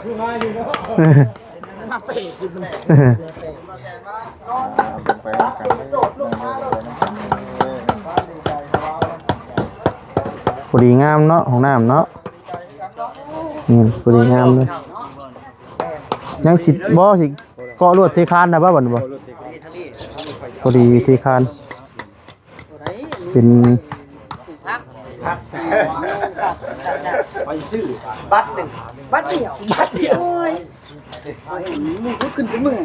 ມາເປະຢູ່ ພໍດີງາມເນາະ ຫ້ອງນ້ຳເນາະ ນີ້ພໍດີງາມເລີຍ. ຍັງຊິ ບໍ່ ຊິເກາະລວດເທຄານນະບໍ່ ບັດນີ້ບໍ່? ພໍດີເທຄານ ເປັນ ໄປຊື້ບັດໜຶ່ງ ບັດດຽວ ບັດດຽວ ໂອ້ຍ ຂຸດຂຶ້ນຈົນເມື່ອຍ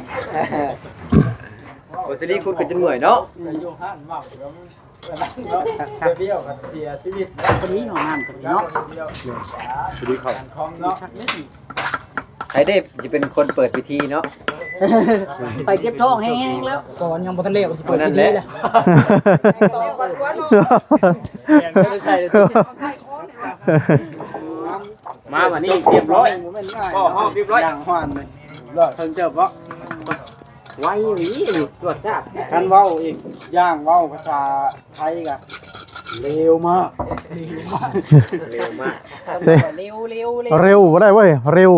ບໍ່ ຊິລີຂຸດຂຶ້ນຈົນເມື່ອຍເນາະ ຢູ່ຮ້ານເມົາ ດຽວກັນເສຍຊີວິດ ພໍດີຫ້ອງນ້ຳກໍດີເນາະ ພໍດີເຂົ້າ ຂອງເນາະ ໃຜເດ້ຊິເປັນຄົນເປີດພິທີເນາະ ໄປເຈັບທ້ອງແຮງໆ ແລ້ວ ກ່ອນຍັງບໍ່ທັນແລ້ວກໍຊິເປີດພິທີແລ້ວ ມາບັດນີ້ຮຽບຮ້ອຍ ກໍຮອບຮຽບຮ້ອຍ ຢ່າງຫວານເລີຍ ເຖິງເຕີບເນາະ ໄວອີ່ຫຼີ ຈວດຈາດ ຄັນເວົ້າອີກຢ່າງ ເວົ້າພາສາໄທກໍເລວມາກ ເລວມາກ ເລວ ເລວ ເລວ ເລວບໍ່ໄດ້ເວີ້ຍ ເລວ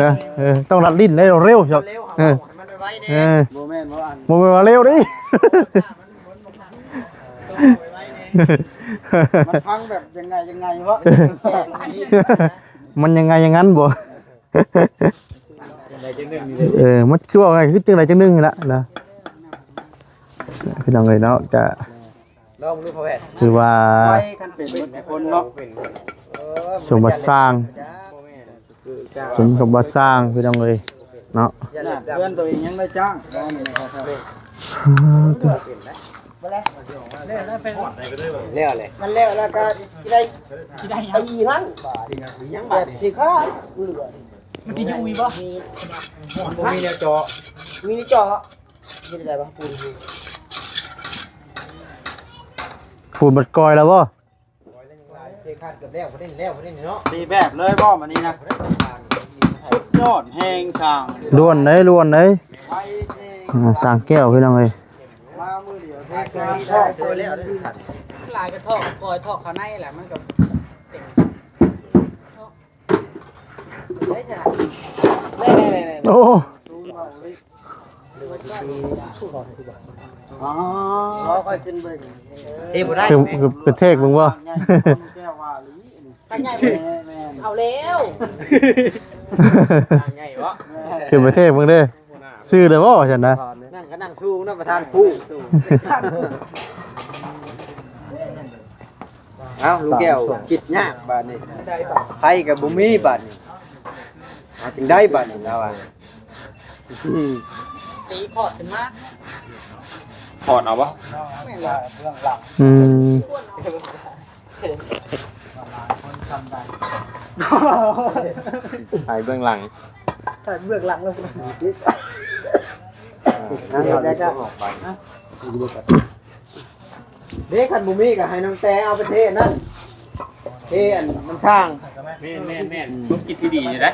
ນະ ເອີ ຕ້ອງລັດລີ້ນເດ້ ເລວ ເອີ ມັນໄວໆເດ້ ເອີ ບໍ່ແມ່ນວ່າອັນ ບໍ່ແມ່ນວ່າເລວເດ້ ມັນພັງແບບຍັງໄງຍັງໄງເນາະ ມັນຍັງໄງຢ່າງນັ້ນບໍ່? ເອີ ມັນຄືເວົ້າງ່າຍ ຄືຈັ່ງໃດຈັ່ງໜຶ່ງຫັ້ນລະນະ ພີ່ນ້ອງເອີຍເນາະ ກະ ລອງດູພໍ່ແພດ ຖືວ່າ ໄວຄັນເປັນເບິດທຸກຄົນເນາະ ສົມວ່າສ້າງ ສົມກັບວ່າສ້າງ ພີ່ນ້ອງເອີຍເນາະ ເຮືອນຕົວເອງຍັງໄດ້ຈ້າງ ແລ້ວແຫຼະ ມັນແລ້ວແລ້ວກໍຊິໄດ້ ຊິໄດ້ຫຍັງ ໄອ້ອີ່ຫັ້ນ ບາດນີ້ຫຍັງ ບາດນີ້ ທີ່ຂ້າເຫຼືອ ມັນຊິຢູ່ອີກບໍ່? ບໍ່ມີແນວເຈາະ ມີແນວເຈາະ ເຮັດໄດ້ບໍ່? ປູນ ປູນມັນກ່ອຍແລ້ວບໍ່? ເທຄານເກືອບແລ້ວ ບໍ່ໄດ້ແລ້ວ ບໍ່ໄດ້ເນາະ ສີ່ແບບເລີຍບໍ່? ບາດນີ້ນະ ສຸດຍອດແຮງຊ່າງ ດ່ວນເດ້ ດ່ວນເດ້ ໄວແຮງ ອ່າ ຊ່າງແກ້ວ ພີ່ນ້ອງເອີຍ ມາມື້ດຽວເທຄານ ຫຼາຍກະເທາະ ກ່ອຍເທາະເຂົ້າໃນແຫຼະ ມັນກໍເປັນ ໂອ້ ອໍ ຂ້ອຍຂຶ້ນເບິ່ງ ເອີ ບໍ່ໄດ້ ຄື ຄືກະແທກເບິ່ງບໍ່? ແກ້ວວ່າອີ່ຫຼີ ແມ່ນໆ ເອົາແລ້ວ ໃຫຍ່ບໍ່? ຂຶ້ນໄປແທກເບິ່ງເດີ ຊື່ແລ້ວບໍ່? ວ່າຊັ້ນນະ ນັ່ງກໍນັ່ງສູງນະ ປະທານຜູ້ ເອົ້າ ລຸງແກ້ວຄິດຍາກບາດນີ້ ໄຟກໍບໍ່ມີບາດນີ້ ເອົາຈັ່ງໃດບາດນີ້ລາວວ່າ ຕີຂອດຂຶ້ນມາ ຂອດເອົາບໍ່? ແມ່ນລະ ເບື້ອງຫຼັງ ອືມ ຖ່າຍເບື້ອງຫຼັງ ຖ່າຍເບື້ອງຫຼັງແລ້ວ ເດ້ ຄັນບໍ່ມີກໍໃຫ້ນ້ອງແຕເອົາໄປເທອັນນັ້ນ ເທອັນນ້ຳສ້າງ ແມ່ນໆໆ ຄວາມຄິດທີ່ດີຢູ່ເດ້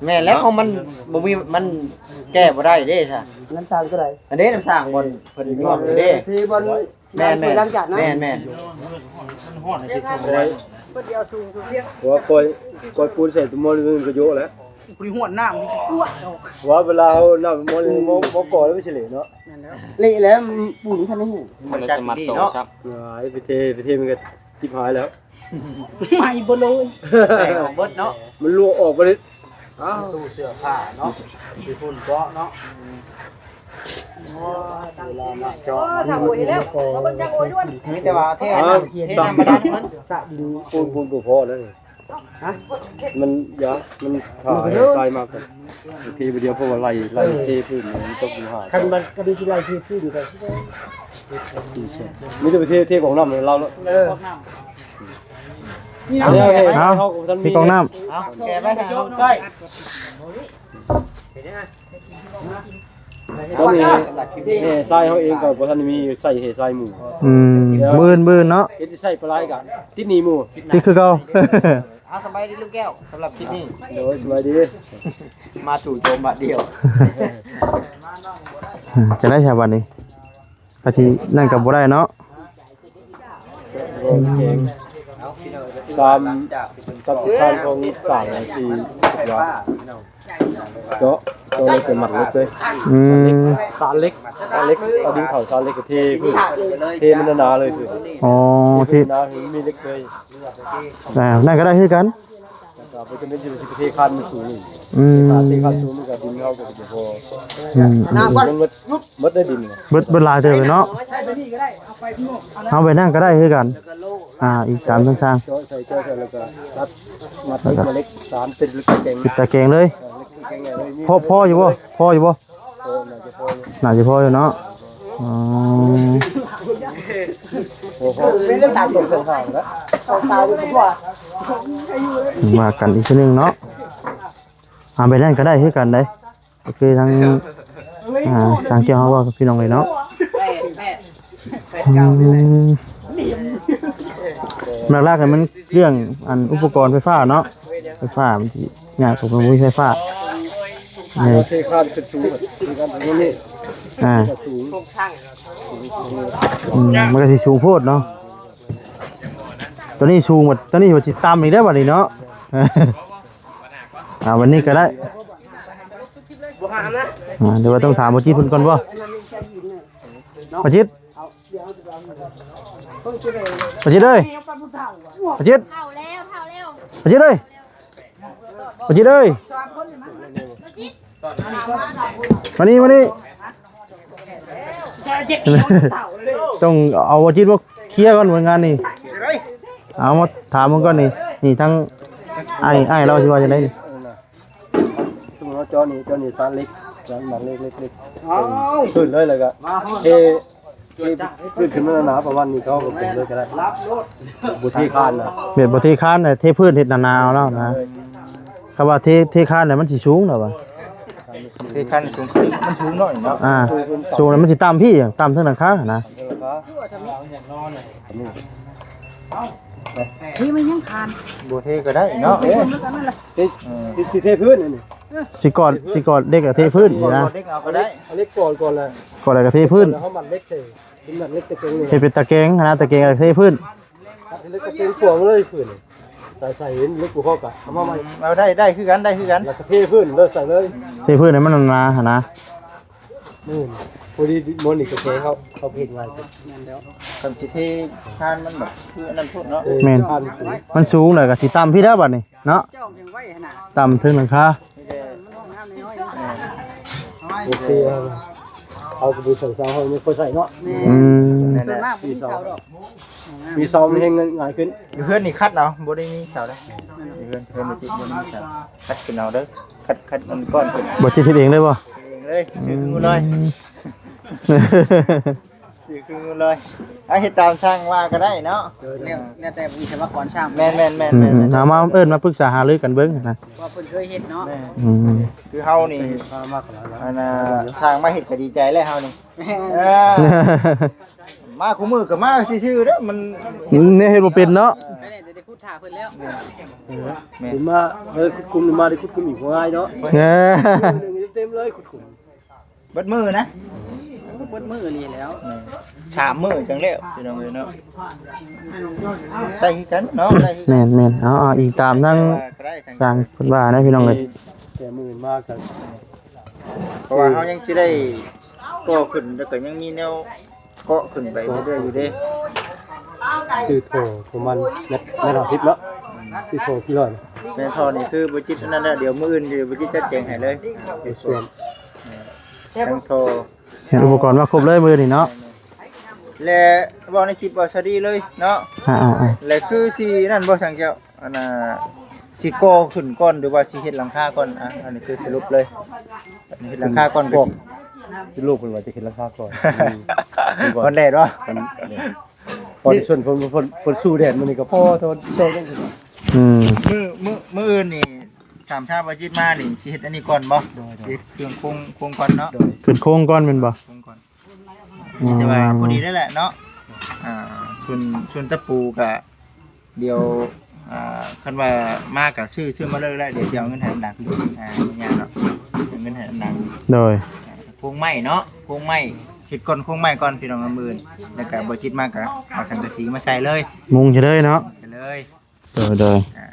ແມ່ນແລ້ວ ຂອງມັນບໍ່ມີ ມັນແກ້ບໍ່ໄດ້ເດ້ຊະ ນ້ຳສ້າງຕົວໃດ? ອັນເດ້ ນ້ຳສ້າງບ່ອນເພິ່ນຍວກເດ້ ທີ່ບ່ອນ ແມ່ນໆ ລ້າງຈານນະ ແມ່ນໆ ມັນຮ້ອນຊິ ເພິ່ນຊິເອົາສູງສຸດ ວ່າກ່ອຍ ກ່ອຍປູນໃສ່ຕົວໝໍ້ນີ້ມັນກໍໂຍະແລ້ວ ກູຊິຫວນນ້ຳ ກວດອອກ ວ່າເວລາເຮົານ້ຳໝໍ້ນີ້ ໝໍ້ ໝໍ້ກໍແລ້ວມັນຊິເລະເນາະ ເລະແລ້ວ ປູນຄັນນີ້ ມັນຈະມັດໂຕ ຫວາຍ ໄປເທ ໄປເທມັນກໍຈິບຫາຍແລ້ວ ໃໝ່ເບິດເລີຍ ແຕກອອກເບິດເນາະ ມັນຫຼວກອອກໄປເລີຍ ອ້າວ ຕູ້ເສື້ອຜ້າເນາະ ທີ່ຝຸ່ນເກາະເນາະ ໂອ້ ເວລາມາເຈາະ ໂອ້ ຖ້າໂອຍແລ້ວ ເອົາເບິ່ງຈັກໂອຍດ່ວນ ມີແຕ່ວ່າເທ ເອີ ເທນ້ຳບາດານເພິ່ນ ສະດິນ ປູນ ປູນບໍ່ພໍແລ້ວ ຮະ ມັນຢາ ມັນຖ້າໃຫ້ຊາຍມາກ່ອນ ເທບາດດຽວ ເພາະວ່າໄລ່ ໄລ່ເທພື້ນ ມັນຕົກຢູ່ຫາ ຄັນມັນ ຄັນຊິໄລ່ເທພື້ນກໍ ມີແຕ່ໄປເທ ເທກອງນ້ຳໃຫ້ລາວເນາະ ເອີ ເອົາ ເອົາ ເທກອງນ້ຳ ເອົາ ແກ່ໄວ້ໃຫ້ເຮົາໃຊ້ ຕອນນີ້ແຮ່ຊາຍເຮົາເອງກໍບໍ່ທັນໄດ້ມີໃຊ້ແຮ່ຊາຍໝູ່ ອືມ ມື້ອື່ນ ມື້ອື່ນເນາະ ເຮັດຊິໃຊ້ປານຫຼາຍກໍຕິດໜີ້ໝູ່ ຕິດຄືເກົ່າ ເອົາ ສະບາຍດີລຸງແກ້ວ ສຳລັບຄລິບນີ້ ໂດຍ ສະບາຍດີ ມາສູ່ໂຈມບາດດຽວ ຈັ່ງໃດຊະບັດນີ້ ອາ ທີ່ນັ້ນກໍບໍ່ໄດ້ເນາະ ໂອເຄ ເອົາ ພີ່ນ້ອງ ກໍຖື ຕາມ ຕາມທິດທາງຂອງສາມສີ່ ເຈາະ ເຈາະເລີຍ ເປັນໝັກເຫຼັກເລີຍ. ອືມ ສານເຫຼັກ ສານເຫຼັກ ເອົາດິນເຂົ້າສານເຫຼັກ ກະເທພື້ນ ເທມັນໜາໆເລີຍ. ອໍ ເທ ເທໜາ ໃຫ້ມັນມີເຫຼັກເລີຍ. ອ່າ ນັ້ນກະໄດ້ຄືກັນ. ແລ້ວກະບໍ່ຈຳເປັນຊິເທຄານມັນສູງອີກ. ອືມ ເທຄານສູງມັນກະດິນເຮົາກະຊິບໍ່ພໍ. ອືມ ມັນໝົດ ໝົດໄດ້ດິນ. ເບິດ ເບິດຫຼາຍເຕີບເລີຍເນາະ. ເອົາໄປນັ້ນກະໄດ້ຄືກັນ. ອ່າ ອີກຕາມທາງຊ່າງ ເຈາະໃສ່ ເຈາະໃສ່ ແລ້ວກະຕັດ ມັດເຫຼັກ ເຫຼັກສານ ເປັນເຫຼັກຕະແກງ ເປັນຕະແກງເລີຍ. ເອີ ເຫຼັກຕະແກງເລີຍ. ພໍ ພໍຢູ່ບໍ່? ພໍຢູ່ບໍ່? ໂອ້ ໜ້າຈະພໍຢູ່ ໜ້າຈະພໍຢູ່ເນາະ. ອໍ ໂອ້ໂຫ ເປັນເລື່ອງການຕົກເສັ້ນທາງນະ ຕ້ອງຕາຍຢູ່ສະພາບ ວ່າກັນອີກເທື່ອໜຶ່ງເນາະ. ອ່າ ແບບນັ້ນກະໄດ້ຄືກັນເດ້. ໂອເຄ ທາງ ອ່າ ຊ່າງແກ້ວເຮົາເວົ້າກັບພີ່ນ້ອງເລີຍເນາະ. ອືມ ຫຼັກໆ ມັນເລື່ອງ ອັນ ອຸປະກອນໄຟຟ້າເນາະ ໄຟຟ້າມັນຊິຍາກກວ່າບໍ່ມີໄຟຟ້າ. ເອີ ເທຄານຂຶ້ນສູງ ເທຄານຕົງນີ້ ອ່າ ສູງ ອືມ ມັນກະຊິສູງໂພດເນາະ. ໂຕນີ້ສູງໝົດ ໂຕນີ້ວ່າຊິຕ່ຳອີກແລ້ວບັດນີ້ເນາະ. ອ່າ ວັນນີ້ກະໄດ້. ອ່າ ດຽວວ່າຕ້ອງຖາມບໍ່ຈິດເພິ່ນກ່ອນບໍ່? ບໍ່ຈິດ ບໍ່ຈິດເອີຍ ບໍ່ຈິດ ເຖົ້າແລ້ວ ເຖົ້າແລ້ວ ບໍ່ຈິດເອີຍ ບໍ່ຈິດເອີຍ ມານີ້ ມານີ້. ຕ້ອງເອົາບໍ່ຈິດມາເຄຍກ່ອນ ເບິ່ງງານນີ້ ເອົາມາຖາມເບິ່ງກ່ອນນີ້. ນີ້ ທັງອ້າຍ ອ້າຍລາວຊິວ່າຈັ່ງໃດນີ້? ຊຸມເຮົາເຈາະນີ້ ເຈາະນີ້ສານເຫຼັກ ສານໝັກເຫຼັກ ເຫຼັກ ເຫຼັກ ເອີ ຂຶ້ນເລີຍ ແລ້ວກະເທ ເທ ຂຶ້ນມາໜາໆ ປະມານນີ້ ເຂົາກະຂຶ້ນເລີຍກະໄດ້ ບໍ່ເທຄານນະ. ແບບບໍ່ເທຄານນະ ເທພື້ນເຮັດໜາໆເອົາແລ້ວນະ. ເອີ ຄັນວ່າເທ ເທຄານລະມັນຊິສູງລະວ່າ ເທຄານສູງ ມັນສູງໜ້ອຍເນາະ. ອ່າ ສູງລະມັນຊິຕ່ຳພີ້ ຕ່ຳເທິງຫຼັງຄາຫັ້ນນະ. ນີ້ມັນຍັງຄານ ບໍ່ເທກະໄດ້ເນາະ. ເອີ ຊິເທພື້ນອັນນີ້ ຊິກອດ ຊິກອດເຫຼັກກະເທພື້ນນີ້ນະ. ເຫຼັກເອົາກະໄດ້ ເອົາເຫຼັກກອດກ່ອນລະ ກອດແລ້ວກະເທພື້ນ. ເຮົາມັດເຫຼັກໃສ່ ເປັນມັດເຫຼັກຕະແກງນີ້ ເຮັດເປັນຕະແກງຫັ້ນນະ ຕະແກງກະເທພື້ນ. ເຫຼັກກະເທກວ້າງເລີຍພື້ນ ໃສ່ ໃສ່ເຫັນເຫຼັກບໍ່ພໍກະເອົາມາໃໝ່. ເອົາໄດ້ ໄດ້ຄືກັນ ໄດ້ຄືກັນ ແລ້ວກະເທພື້ນເລີຍ ໃສ່ເລີຍ ເທພື້ນໃຫ້ມັນໜາໆຫັ້ນນະ. ນີ້ພໍດີໝົດນີ້ກະແກງເຮົາ ເຮົາເຮັດງ່າຍຂຶ້ນ. ແມ່ນແລ້ວ ຄັນຊິເທຄານມັນແບບຄືອັນນັ້ນໂພດເນາະ. ເອີ ແມ່ນ ຄານມັນສູງ ມັນສູງແລ້ວກະຊິຕ່ຳພີ້ແລ້ວບັດນີ້ເນາະ. ຕ່ຳເທິງຫຼັງຄາ ໂອເຄ ເຮົາກະບໍ່ໃສ່ເສົາ ເຮົາຍັງບໍ່ໃສ່ເນາະ. ອືມ ແມ່ນແຫຼະ ມີເສົາ ມີເສົາມັນແຮງງ່າຍຂຶ້ນ. ເຮືອນນີ້ຂັດເອົາ ບໍ່ໄດ້ມີເສົາເດ້. ເຮືອນ ເຮືອນບໍ່ຕິດ ບໍ່ໄດ້ມີເສົາ ຂັດຂຶ້ນເອົາເດີ. ຂັດ ຂັດມັນກ່ອນຂຶ້ນ ບໍ່ຈິດເຮັດເອງເລີຍບໍ່? ເຮັດເອງເລີຍ ຊື່ຄືງູລອຍ. ອືມ ຊື່ຄືງູລອຍ. ອ່າ ເຮັດຕາມຊ່າງວ່າກະໄດ້ເນາະ. ແລ້ວ ແລ້ວແຕ່ວິສະວະກອນຊ່າງ. ແມ່ນໆໆໆ ເອົາມາເອີ້ນມາປຶກສາຫາລືກັນເບິ່ງນະ ວ່າເພິ່ນເຄີຍເຮັດເນາະ. ອືມ ຄືເຮົານີ້ ອັນນ່າ ຊ່າງມາເຮັດກະດີໃຈແລ້ວເຮົານີ້. ເອີ ມາຄູ່ມື້ກະມາຊື່ໆເດີ ມັນແນວເຮັດບໍ່ເປັນເນາະ. ໄດ້ ໄດ້ຂຸດຖ້າເພິ່ນແລ້ວ. ແມ່ນ ເອີ ມາ ເອີ ຂຸດຂຸມ ມາໄດ້ຂຸດຂຸມອີກບໍ່ງ່າຍເນາະ. ເອີ ເຕັມເລີຍ ຂຸດຂຸມ ເບິດມື້ນະ ເບິດມື້ນີ້ແລ້ວ. ສາມມື້ຈັ່ງແລ້ວ ພີ່ນ້ອງເອີຍເນາະ. ໄດ້ຄືກັນເນາະ ໄດ້ຄືກັນ. ແມ່ນໆ ເອົາ ເອົາອີງຕາມທາງຊ່າງເພິ່ນວ່ານະ ພີ່ນ້ອງເອີຍ. ແຕ່ມື້ອື່ນມາກະ ເພາະວ່າເຮົາຍັງຊິໄດ້ກໍ່ຂຶ້ນ ແລ້ວກະຍັງມີແນວເກາະຂຶ້ນໄປເລື້ອຍໆຢູ່ເດ້. ຊື້ທໍ່ປະມານແມັດ ແມັດຫ້າສິບເນາະ. ຊື້ທໍ່ທີ່ຮ້ອຍ ແມ່ນ ທໍ່ນີ້ຄືບໍ່ຈິດອັນນັ້ນແລ້ວ ດຽວມື້ອື່ນດຽວບໍ່ຈິດຈັດແຈງໃຫ້ເລີຍ. ເຮັດຊ່ວງ ທັງທໍ່ ເຮັດອຸປະກອນມາຄົບເລີຍມື້ນີ້ເນາະ. ແລະ ເວົ້າໃນຄລິບເວົ້າສະດີເລີຍເນາະ. ອ່າໆໆ ແລະ ຄືຊິນັ້ນບໍ່ ຊ່າງແກ້ວ ອັນນ່າ ຊິກໍ່ຂຶ້ນກ່ອນ ຫຼືວ່າຊິເຮັດຫຼັງຄາກ່ອນ? ອ່ະ ອັນນີ້ຄືສະຫຼຸບເລີຍ ເຮັດຫຼັງຄາກ່ອນກະຊິ ສະຫຼຸບເພິ່ນວ່າຈະເຮັດຫຼັງຄາກ່ອນ. ອືມ ກ່ອນແດດບໍ່? ກ່ອນແດດ ຕອນນີ້ ເພິ່ນ ເພິ່ນ ເພິ່ນສູ້ແດດມື້ນີ້ກະພໍເທົ່າ ເທົ່າ. ອືມ ມື້ ມື້ ມື້ອື່ນນີ້ ສາມຊາວບໍ່ຈິດມານີ້ ຊິເຮັດອັນນີ້ກ່ອນບໍ່? ໂດຍໆ ຊິເຮັດເຄື່ອງໂຄງ ໂຄງກ່ອນເນາະ. ໂດຍ ຂຶ້ນໂຄງກ່ອນແມ່ນບໍ່? ໂຄງກ່ອນ. ອືມ ແຕ່ວ່າພໍດີໄດ້ແຫຼະເນາະ. ອ່າ ສ່ວນ ສ່ວນຕະປູກະ ດຽວ ອ່າ ຄັນວ່າມາກະຊື້ ຊື້ມາເລີຍແຫຼະ ດຽວຊິເອົາເງິນໃຫ້ນຳ. ອ່າ ບໍ່ຍາກດອກ ເອົາເງິນໃຫ້ນຳ. ໂດຍ ໂຄງໄມ້ເນາະ ໂຄງໄມ້ ເຮັດກ່ອນໂຄງໄມ້ກ່ອນພີ່ນ້ອງ ມື້ອື່ນ ແລ້ວກະບໍ່ຈິດມາກະເອົາສັງກະສີມາໃສ່ເລີຍ ມຸງໃສ່ເລີຍເນາະ ໃສ່ເລີຍ. ໂດຍ ໂດຍ ອ່າ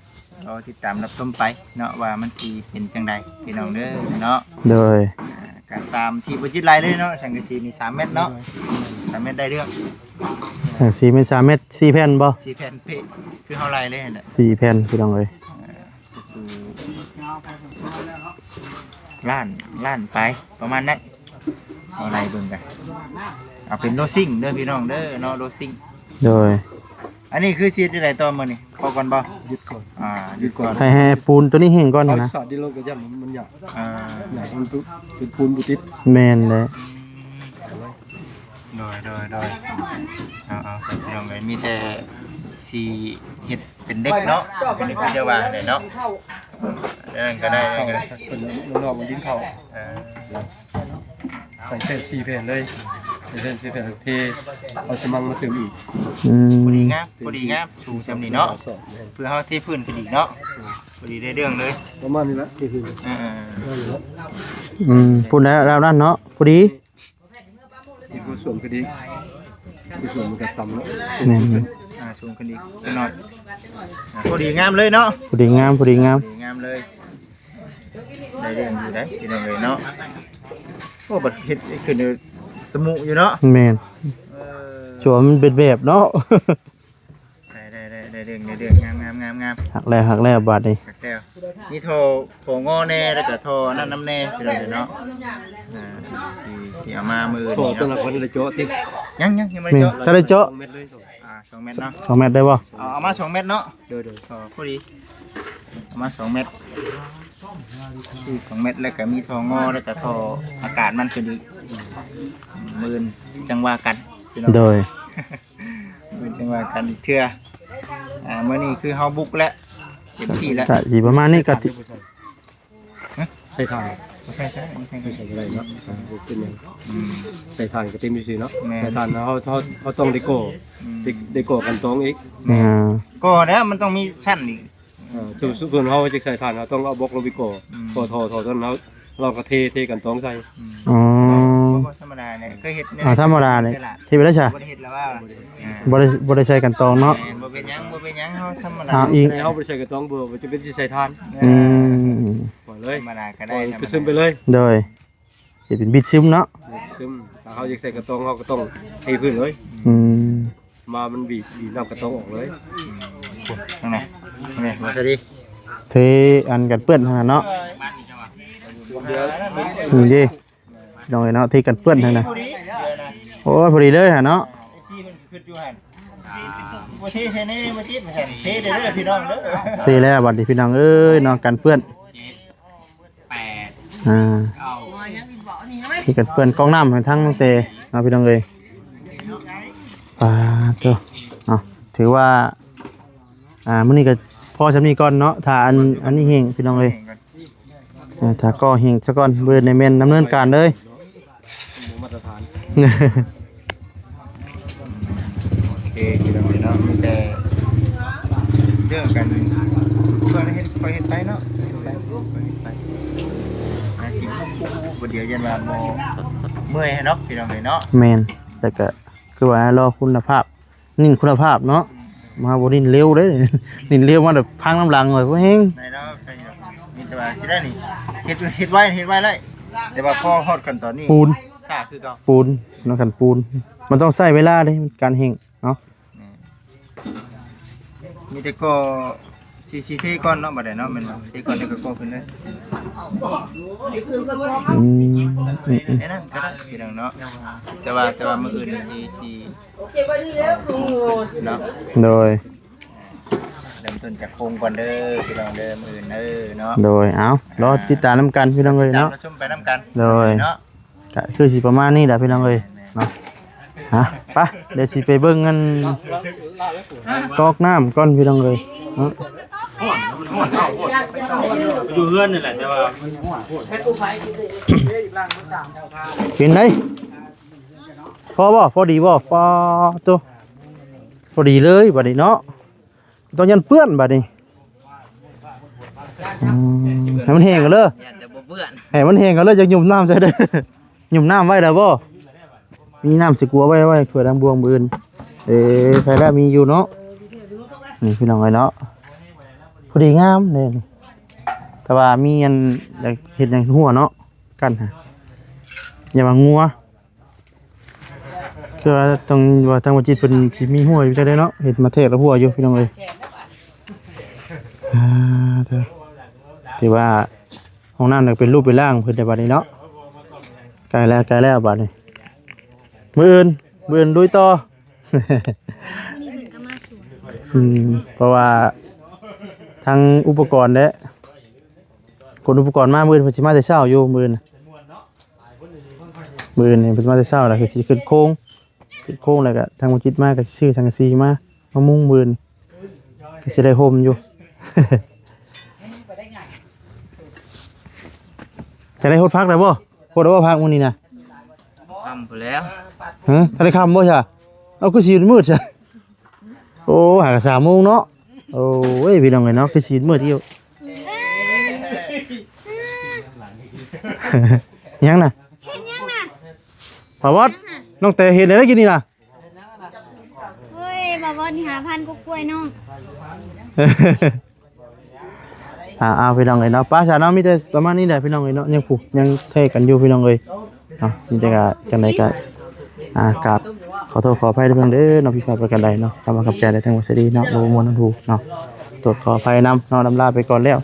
ລໍຕິດຕາມຮັບຊົມໄປເນາະ ວ່າມັນຊິເປັນຈັ່ງໃດພີ່ນ້ອງເດີເນາະ. ໂດຍ ອ່າ ກໍຕາມທີ່ບໍ່ຈິດໄລ່ເລີຍເນາະ ສັງກະສີນີ້ສາມແມັດເນາະ ສາມແມັດໄດ້ເລື່ອງ. ສັງກະສີແມ່ນສາມແມັດ ສີ່ແຜ່ນບໍ່? ສີ່ແຜ່ນເປະ ຄືເຮົາໄລ່ເລີຍຫັ້ນແຫຼະ ສີ່ແຜ່ນພີ່ນ້ອງເອີຍ. ອ່າ ກໍຄືລ້ານ ລ້ານປາຍປະມານນັ້ນ ເອົາໄລ່ເບິ່ງກັນ ເອົາເປັນໂລຊິງເດີພີ່ນ້ອງເດີເນາະ ໂລຊິງ. ໂດຍ ອັນນີ້ຄືຊິເຮັດຈັ່ງໃດຕໍ່ມື້ນີ້ ພໍກ່ອນບໍ່? ຢຸດກ່ອນ ອ່າ ຢຸດກ່ອນ ໃຫ້ ໃຫ້ປູນໂຕນີ້ແຫ້ງກ່ອນນະ ເອົາສາດດິນລົງກໍຢ້ານມັນ ມັນຫຍາບ ອ່າ ຫຍາບ ມັນເປັນປູນບໍ່ຕິດ. ແມ່ນແຫຼະ ໂດຍ ໂດຍ ໂດຍ ເອົາ ເອົາ ພີ່ນ້ອງເອີຍ ມີແຕ່ຊິເຮັດເປັນເດັກເນາະ ເປັນເດັກຄືຈະວ່າແຫຼະເນາະ ນັ້ນກໍໄດ້ ນັ້ນກໍໄດ້ ເພິ່ນນອກມັນດິນເຂົ້າ ເອີ ໃສ່ແຜ່ນສີ່ແຜ່ນເລີຍ ໃສ່ແຜ່ນສີ່ແຜ່ນ ເທ ເອົາສະມັງມາຕື່ມອີກ. ອືມ ພໍດີງາມ ພໍດີງາມ ສູງສ່ຳນີ້ເນາະ ເພື່ອເຮົາເທພື້ນຂຶ້ນອີກເນາະ ພໍດີໄດ້ເລື່ອງເລີຍ ປະມານນີ້ແຫຼະ ເທພື້ນ ເອີ ປະມານນີ້ແຫຼະ. ອືມ ພຸ້ນແຫຼະ ແນວນັ້ນເນາະ ພໍດີ ທີ່ຜູ້ສວມກໍດີ ຜູ້ສວມມັນກໍຕ່ຳເນາະ ແມ່ນ ອ່າ ສູງຂຶ້ນອີກຈັກໜ້ອຍ ອ່າ ພໍດີງາມເລີຍເນາະ ພໍດີງາມ ພໍດີງາມ ພໍດີງາມເລີຍ ໄດ້ເລື່ອງຢູ່ໄດ໋ພີ່ນ້ອງເອີຍເນາະ. ໂອ້ ບັດເຮັດຂຶ້ນຕະມຸຢູ່ເນາະ ແມ່ນ ເອີ ສວມມັນເປັນແບບເນາະ. ໄດ້ ໄດ້ ໄດ້ ໄດ້ເລື່ອງ ໄດ້ເລື່ອງ ງາມໆໆໆ ຄັກແລ້ວ ຄັກແລ້ວບາດນີ້ ຄັກແລ້ວ ມີທໍ່ ທໍ່ງໍແດ່ ແລ້ວກໍທໍ່ອັນນັ້ນນຳແດ່ ພີ່ນ້ອງເອີຍເນາະ. ອ່າ ທີ່ຊິເອົາມາມື້ອື່ນນີ້ເນາະ ທໍ່ຕົວລະຄົນລະເຈາະຕິ ຍັງ ຍັງ ຍັງບໍ່ໄດ້ເຈາະ ແມ່ນ ຖ້າໄດ້ເຈາະ ສອງແມັດເລີຍ ສອງ ອ່າ ສອງແມັດເນາະ ສອງແມັດໄດ້ບໍ່? ເອົາ ເອົາມາສອງແມັດເນາະ ໂດຍ ໂດຍ ພໍ ພໍດີ ເອົາມາສອງແມັດ ຊື່ສອງແມັດ ແລ້ວກໍມີທໍ່ງໍ ແລ້ວກໍທໍ່ອາກາດມັນຂຶ້ນອີກ ມື້ອື່ນຈັ່ງວ່າກັນ ພີ່ນ້ອງ ໂດຍ. ເປັນຈັ່ງວ່າກັນອີກເທື່ອ ອ່າ ມື້ນີ້ຄືເຮົາບຸກແລ້ວ ເຕັມທີ່ແລ້ວ ກະຊິປະມານນີ້ ກະ ຮະ? ໃສ່ຖ່ານ ບໍ່ໃສ່ກໍໄດ້ ບໍ່ໃສ່ກໍໄດ້ເນາະ ອ່າ ບໍ່ເປັນຫຍັງ ອືມ ໃສ່ຖ່ານກໍເຕັມທີ່ເນາະ ແມ່ນ ໃສ່ຖ່ານ ເຮົາ ເຮົາ ເຮົາຕ້ອງໄດ້ກໍ່ ອືມ ໄດ້ ໄດ້ກໍ່ກັນຕອງອີກ ແມ່ນ ອ່າ ກໍ່ແລ້ວມັນຕ້ອງມີຊັ້ນອີກ ເອີ ສົມມຸດເຮົາຢາກໃສ່ຖ່ານ ເຮົາຕ້ອງເອົາບລັອກລົງໄປກໍ່ ອືມ ກໍ່ທໍ່ ທໍ່ຕົວນັ້ນ ເຮົາ ເຮົາກໍເທ ເທກັນຕອງໃສ່ ອືມ ອໍ ບໍ່ ບໍ່ທຳມະດາແຫຼະ ເຄີຍເຮັດ ອ່າ ທຳມະດານີ້ ເຮັດໄປແລ້ວຊະ ບໍ່ໄດ້ເຮັດແລ້ວວ່າ ອ່າ ບໍ່ໄດ້ ບໍ່ໄດ້ໃສ່ກັນຕອງເນາະ ແມ່ນ ບໍ່ເປັນຫຍັງ ບໍ່ເປັນຫຍັງ ເຮົາທຳມະດາ ເຮົາບໍ່ໄດ້ໃສ່ກັນຕອງ ບໍ່ ບໍ່ຈຳເປັນຊິໃສ່ຖ່ານ ອືມ ປະຊຶມໄປເລີຍ ໂດຍ ຊິເປັນບິດຊຶມເນາະ ບິດຊຶມ ຖ້າເຮົາຢາກໃສ່ກັນຕອງ ເຮົາກໍຕ້ອງເທພື້ນເລີຍ ອືມ ມາມັນບີບ ບີບນ້ຳກັນຕອງອອກເລີຍ ທາງໃນ ທາງໃນ ມາຊະດີ ເທອັນກັນເປື້ອນຫັ້ນນະເນາະ ນີ້ເດ້ ພີ່ນ້ອງເອີຍເນາະ ເທກັນເປື້ອນຫັ້ນນະ ໂອ້ຍ ພໍດີເລີຍຫັ້ນເນາະ ເອັຟຊີເພິ່ນຄຶດຢູ່ຫັ້ນ ບໍ່ເທໃສ່ແດ່ ບໍ່ຕິດວ່າຊັ້ນ ເທເດີເດີພີ່ນ້ອງເດີ ເທແລ້ວບັດນີ້ພີ່ນ້ອງເອີຍເນາະ ກັນເປື້ອນ ແປດ ອ່າ ເກົ້າ ທີ່ກັນເປື້ອນກອງນ້ຳໃຫ້ທັງແຕ່ເນາະ ພີ່ນ້ອງເອີຍ ປາໂຕ ເນາະ ຖືວ່າ ອ່າ ມື້ນີ້ກໍພໍສ່ຳນີ້ກ່ອນເນາະ ຖ້າອັນ ອັນນີ້ແຫ້ງ ພີ່ນ້ອງເອີຍ ເອີ ຖ້າກໍ່ແຫ້ງຊະກ່ອນ ມື້ອື່ນນີ້ແມ່ນດຳເນີນການເລີຍ ບໍ່ມາດຕະຖານ ໂອເຄ ພີ່ນ້ອງເອີຍເນາະ ມີແຕ່ເລື່ອງການ ເພື່ອເຮັດ ຄ່ອຍເຮັດໄປເນາະ ຄ່ອຍເຮັດໄປ ຄ່ອຍເຮັດໄປ ອາຊີບ ບໍ່ດຽວຢ້ານວ່າບໍ່ເມື່ອຍເນາະ ພີ່ນ້ອງເອີຍເນາະ ແມ່ນ ແລ້ວກໍຄືວ່າລໍຄຸນນະພາບ ເນັ້ນຄຸນນະພາບເນາະ ມາບໍ່ເນັ້ນເລັວເດ້ ເນັ້ນເລັວມາແລ້ວພັງນຳຫຼັງເລີຍ ບໍ່ແຮງ ໄດ້ດອກ ໄດ້ດອກ ມີແຕ່ວ່າຊິໄດ້ນີ້ ເຮັດ ເຮັດໄວ ເຮັດໄວໄດ້ ແຕ່ວ່າພໍຮອດຂັ້ນຕອນນີ້ ປູນ ຊ້າຄືເກົ່າ ປູນ ນຳກັນປູນ ມັນຕ້ອງໃຊ້ເວລາເດ້ ການແຫ້ງເນາະ ແມ່ນ ມີແຕ່ກໍ່ ຊິ ຊິເທກ່ອນເນາະ ບັດໃດເນາະ ແມ່ນບໍ່ ເທກ່ອນແລ້ວກໍກໍ່ຂຶ້ນເລີຍ ອືມ ອືມໆ ແນວນັ້ນກໍໄດ້ ພີ່ນ້ອງເນາະ ແຕ່ວ່າ ແຕ່ວ່າມື້ອື່ນນີ້ຊິ ຊິເນາະ ໂດຍ ເລີ່ມຕົ້ນຈາກໂຄງກ່ອນເດີ ພີ່ນ້ອງເດີ ມື້ອື່ນເດີເນາະ ໂດຍ ເອົາ ລໍຕິດຕາມນຳກັນ ພີ່ນ້ອງເອີຍເນາະ ຕາມມາຊົມໄປນຳກັນ ໂດຍ ເນາະ ກະຄືຊິປະມານນີ້ແຫຼະພີ່ນ້ອງເອີຍເນາະ ຮະ ໄປ ດຽວຊິໄປເບິ່ງອັນກອກນ້ຳກ່ອນພີ່ນ້ອງເອີຍເນາະ ຢູ່ເຮືອນນີ້ແຫຼະ ແຕ່ວ່າ ເປັນໃດ ພໍບໍ່ ພໍດີບໍ່ ປາໂຕ ພໍດີເລີຍບັດນີ້ເນາະ ຕ້ອງຢ້ານເປື້ອນບັດນີ້ ອືມ ໃຫ້ມັນແຫ້ງກ່ອນເດີ ຢ້ານແຕ່ບໍ່ເປື້ອນ ໃຫ້ມັນແຫ້ງກ່ອນເດີ ຈັ່ງຫຍຸ້ມນ້ຳໃສ່ເດີ ຫຍຸ້ມນ້ຳໄວ້ແລ້ວບໍ່ ມີນ້ຳໃສ່ກົວໄວ້ ໄວ້ຖ້ວຍທາງບ່ວງມື້ອື່ນ ເອີ ໃຜລະມີຢູ່ເນາະ ນີ້ພີ່ນ້ອງເອີຍເນາະ ພໍດີງາມເດ້ນີ້ ແຕ່ວ່າມີອັນ ຢາກເຮັດຫຍັງຫົວເນາະ ກັນຫາ ຢ່າວ່າງົວ ຄືວ່າຕ້ອງ ວ່າທາງບໍ່ຈິດເພິ່ນຊິມີຫົວຢູ່ຈັ່ງໃດເນາະ ເຮັດມາແທກລະຫົວຢູ່ພີ່ນ້ອງເອີຍ. ອ່າ ເດີ ຖືວ່າຫ້ອງນ້ຳກໍເປັນຮູບເປັນຮ່າງເພິ່ນແຕ່ບັດນີ້ເນາະ ໃກ້ແລ້ວ ໃກ້ແລ້ວບັດນີ້ ມື້ອື່ນ ມື້ອື່ນລຸຍຕໍ່. ອືມ ເພາະວ່າທັງອຸປະກອນແຫຼະ ຂົນອຸປະກອນມາ ມື້ອື່ນເພິ່ນຊິມາແຕ່ເຊົ້າຢູ່ ມື້ອື່ນ ມື້ອື່ນນີ້ເພິ່ນມາແຕ່ເຊົ້າ ແລ້ວຄືຊິຂຶ້ນໂຄງ ຂຶ້ນໂຄງ ແລ້ວກໍທາງບໍ່ຈິດມາກໍຊິຊື້ສັງກະສີມາ ມາມຸງ ມື້ອື່ນກໍຊິໄດ້ຮົ່ມຢູ່. ຈະໄດ້ຫົດຜັກແລ້ວບໍ່? ຫົດແລ້ວບໍ່ຜັກມື້ນີ້ນະ? ຄ່ຳພຸ້ນແລ້ວ. ຮະ ທັນໄດ້ຄ່ຳບໍ່ຊະ? ເອົາ ຄືຊິມືດຊະ? ໂອ້ ຫາກະສາມໂມງເນາະ. ໂອ້ຍ ພີ່ນ້ອງເອີຍເນາະ ຄືຊິມືດອີກ. ຫຍັງນະ? ເຮັດຫຍັງນະ? ປາວອດ ນ້ອງແຕເຮັດໄດ້ກິນນີ້ນະ? ໂອ້ຍ ບາວອດນີ້ ຫ້າພັນ ກວ່າກ້ວຍນ້ອງ. ອ່າ ເອົາ ພີ່ນ້ອງເອີຍເນາະ ໄປຊະເນາະ ມີແຕ່ປະມານນີ້ແຫຼະ ພີ່ນ້ອງເອີຍເນາະ ຍັງຜູ້ ຍັງແທກກັນຢູ່ ພີ່ນ້ອງເອີຍເນາະ. ມີແຕ່ກະ ຈັ່ງໃດກະ ອ່າ ກາບຂໍໂທດຂໍອະໄພເດີເນາະ ຜິດພາດປະການໃດເນາະ ຄຳວ່າຂອບໃຈໄດ້ທັງໝົດສະດີເນາະ ບໍ່ມ່ວນຫູເນາະ ໂທດຂໍອະໄພນຳເນາະ ລຳລາໄປກ່ອນແລ້ວ.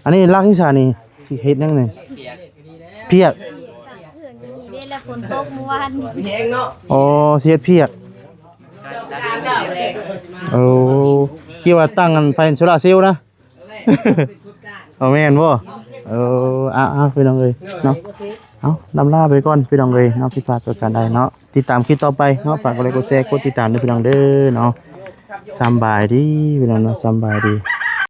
ອັນນີ້ລັກອີສານນີ້ ຊິເຮັດຫຍັງນີ້? ພຽກ ພຽກ ເພື່ອນຢູ່ນີ້ເດ້ ແລ້ວຝົນຕົກມື້ວານນີ້. ອໍ ຊິເຮັດພຽກ. ໂອ້ ຄິດວ່າຕັ້ງອັນໄຟໂຊລາເຊວນະ. ບໍ່ແມ່ນບໍ່? ເອີ ອ່າ ອ່າ ພີ່ນ້ອງເອີຍເນາະ ເອົາ ລຳລາໄປກ່ອນ ພີ່ນ້ອງເອີຍເນາະ ຜິດພາດປະການໃດເນາະ ຕິດຕາມຄລິບຕໍ່ໄປເນາະ ຝາກກົດໄລກົດແຊ ກົດຕິດຕາມເດີ ພີ່ນ້ອງເດີເນາະ. ສຳບາຍດີ ພີ່ນ້ອງເນາະ ສຳບາຍດີ.